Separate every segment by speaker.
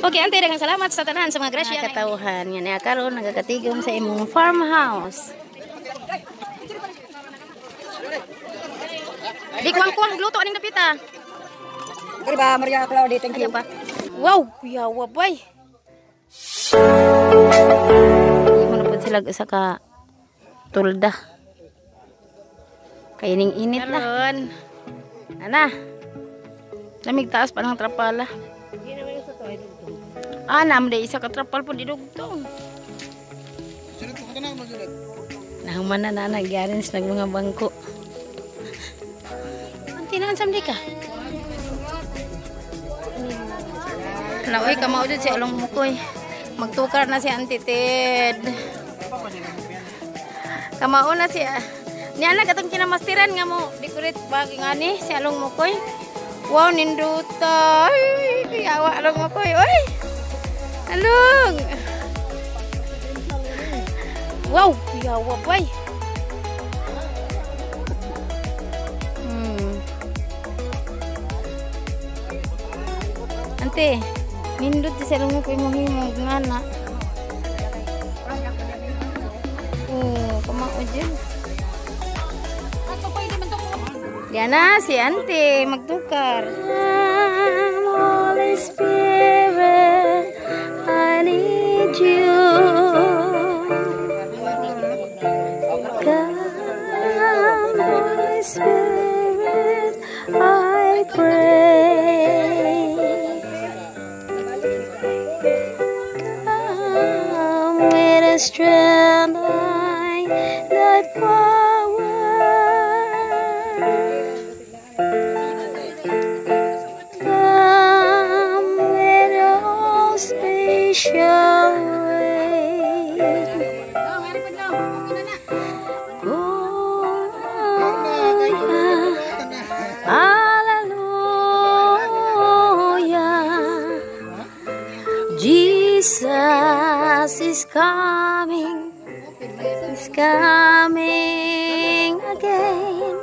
Speaker 1: Okay, ante, daghang salamat sa tanan sa mga grasya katawhan nga niya karon nagakatigom sa imong farmhouse. Di kuwang-kuwang gluto aning dapita.
Speaker 2: Kariba Maria Claudia, thank you.
Speaker 1: Pa. Wow, yawa bay. Mo na pud sila usa ka tulda. Kay ning init na. Ana. Lamig taas pa ng trapala. Ah, nam day isa ka trapal pud didugtong. Nahuman na na nag-arrange nag mga bangko. Anti na samdi ka. Naoy kamao jud si Along Mukoy. Magtukar na si Auntie Ted. Kamao na siya. Niya na katong kinamastiran nga mo decorate bag ngani si Along Mukoy. Wow, ninduta. Ay, kuyawa Along Mukoy. Oy. Along. Wow, kuyawa bay. Ante, nindot si Along Mukoy mo himog ngana. Oh, kamao dyan. Diana, si Ante, magtukar. Holy Spirit, I need you. Come, Holy Spirit, I pray. Come with a strength thy power. Come with all special way. Hallelujah. Jesus is coming. Is coming again.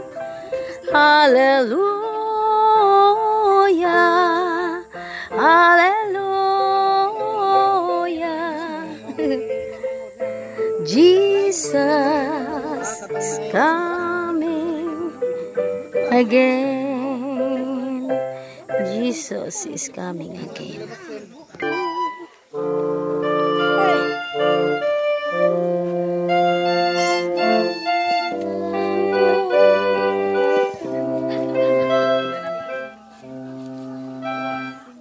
Speaker 1: Hallelujah. Hallelujah. Jesus is coming again. Jesus is coming again.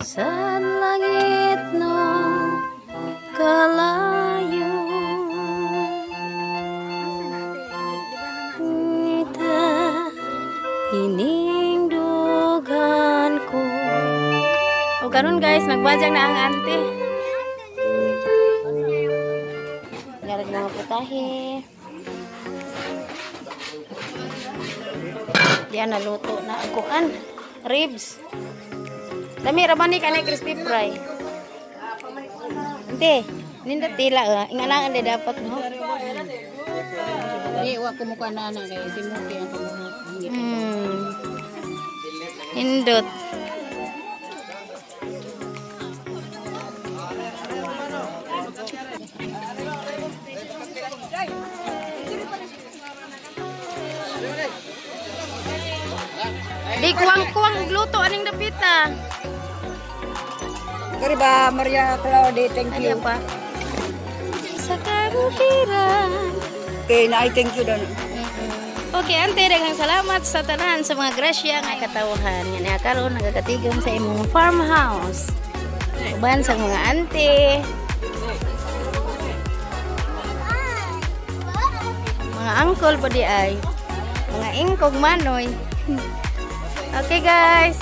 Speaker 1: Sa langit no kalayo, kita hiningdugan ko. O karon guys, nagbajang na ang ante. Garag mga putahe. Diyan naluto na ang kuan, ribs. Dami ra man ni kanay crispy fry. Ante, ninda tila inganaan de dapat no.
Speaker 3: Di wa ko mukha na ana kay si Muki ang kumuha.
Speaker 1: Indot. Di kuwang-kuwang gluto aning dapita.
Speaker 2: Kariba Maria Claudia, thank you.
Speaker 1: Ano pa? Sa kabukiran.
Speaker 2: Okay, na I thank you don.
Speaker 1: Okay, ante, daghang salamat sa tanan sa mga grasya nga katawhan nga niya karon nagakatigom sa imong farmhouse. Uban sa mga ante. Mga angkol pa di ay. Mga ingkog manoy. Okay, guys.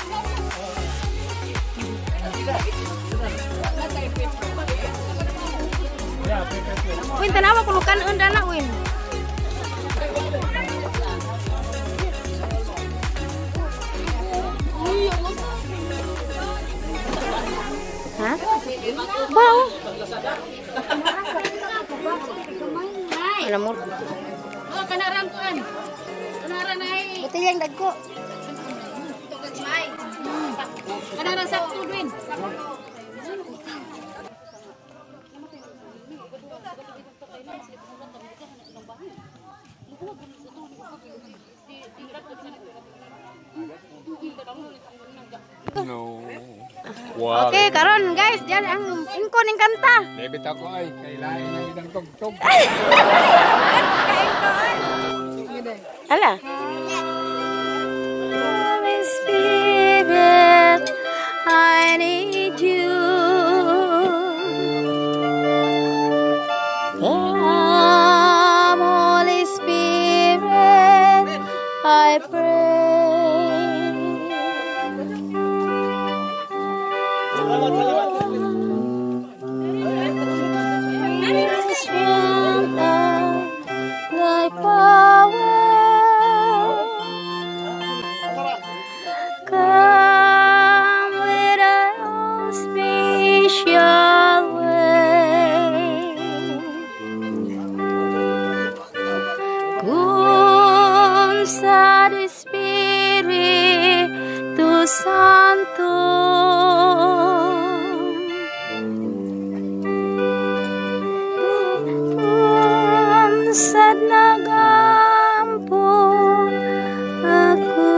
Speaker 1: Win, tanawa ko lukan unda na, Win. Ha? Wow. Alam mo.
Speaker 3: Oh, kanarang kuan. Kanaran ay.
Speaker 1: Buti yang dagko.
Speaker 3: Kanarang sakto, Win.
Speaker 4: No. Wow.
Speaker 1: Okay, karon guys, diyan ang ingko ning kanta.
Speaker 4: Debit ako ay kailangan ng isang tugtog.
Speaker 1: Hala. Holy Spirit, I need you. Come, Holy Spirit, I pray. Strength of thy power. Come with a special way. Kung sa Espiritu Santo. Kung sa nagampo ako.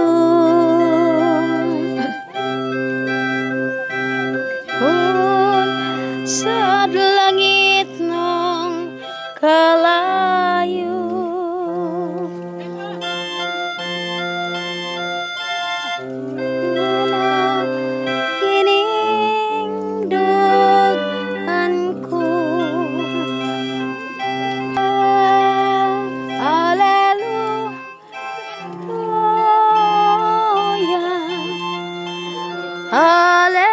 Speaker 1: Kung sa langit ng kalayo. Kiningdugan ko. Hallelujah. Hallelujah.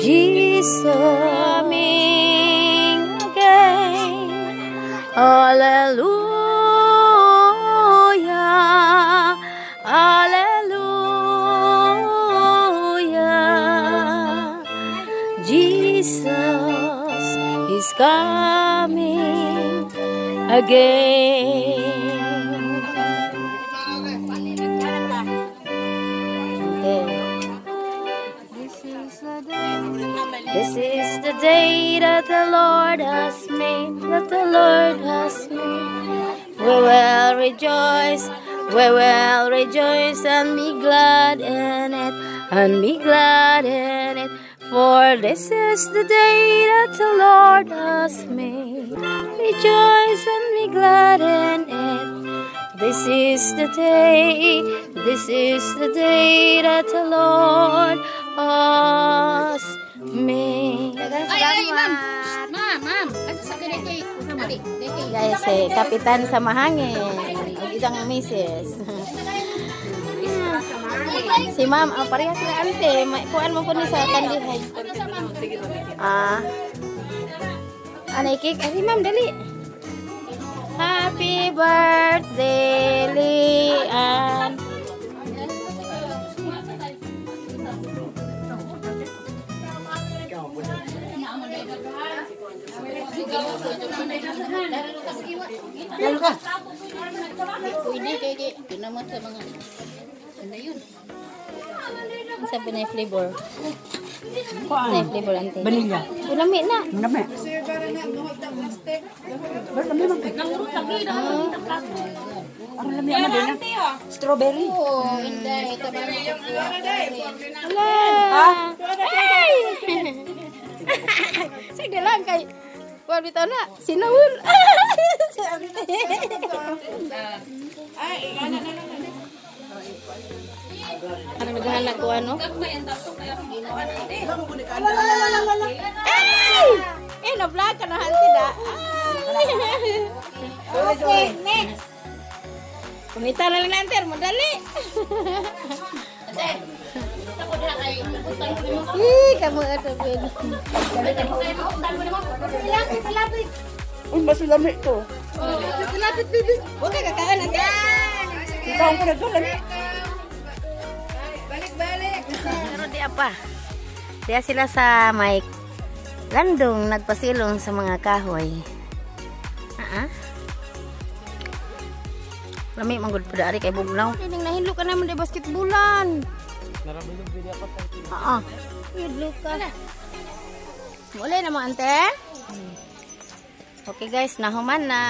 Speaker 1: Jesus coming again. Hallelujah. Hallelujah. Jesus is coming again. Okay. This is the day that the Lord has made, that the Lord has made. We will rejoice and be glad in it, and be glad in it. For this is the day that the Lord has made. Rejoice and be glad in it. This is the day, this is the day that the Lord has made.
Speaker 3: Ay, ay, ma'am. Ma'am, ma'am. Asa sa kini kay dali, kay.
Speaker 1: Guys, eh, kapitan sa mahangin. Ug isang misis. Si ma'am, oh, parehas sila ante. May kuan mo po ni sa kandihay. Ah. Anay cake? Ay, ma'am, dali. Happy birthday, Lian.
Speaker 3: Pwede kay kay kinamot sa mga ano yun?
Speaker 1: Ang sabi na yung flavor. Ano yung flavor, ante?
Speaker 2: Vanilla.
Speaker 1: Ulami na.
Speaker 2: Lami. Lami man. Ang lami ana din. Strawberry.
Speaker 3: Oh, hindi ito ba na
Speaker 1: Hala! Ay! Sige lang kay Kuan bitaw na, sinawol. Si ante. Ano naghahanap ko ano? Ay! Eh, na-vlog ka na ante da. Ay!
Speaker 2: Okay, next.
Speaker 1: Kumita na lang ante, madali. Eh, kamu ato pwede.
Speaker 2: Uy, mas lami to.
Speaker 1: Lapit, baby. Huwag ka kakain, ante.
Speaker 2: Ikaw ko na to, lami.
Speaker 1: Pero di apa. Diya sila sa may landong nagpasilong sa mga kahoy. Ah. Lami man gud pud ari kay bugnaw. Dining nahilo ka naman di basketballan. Oo. Yudlo ka. Muli na mo, ante. Okay guys, nahuman na.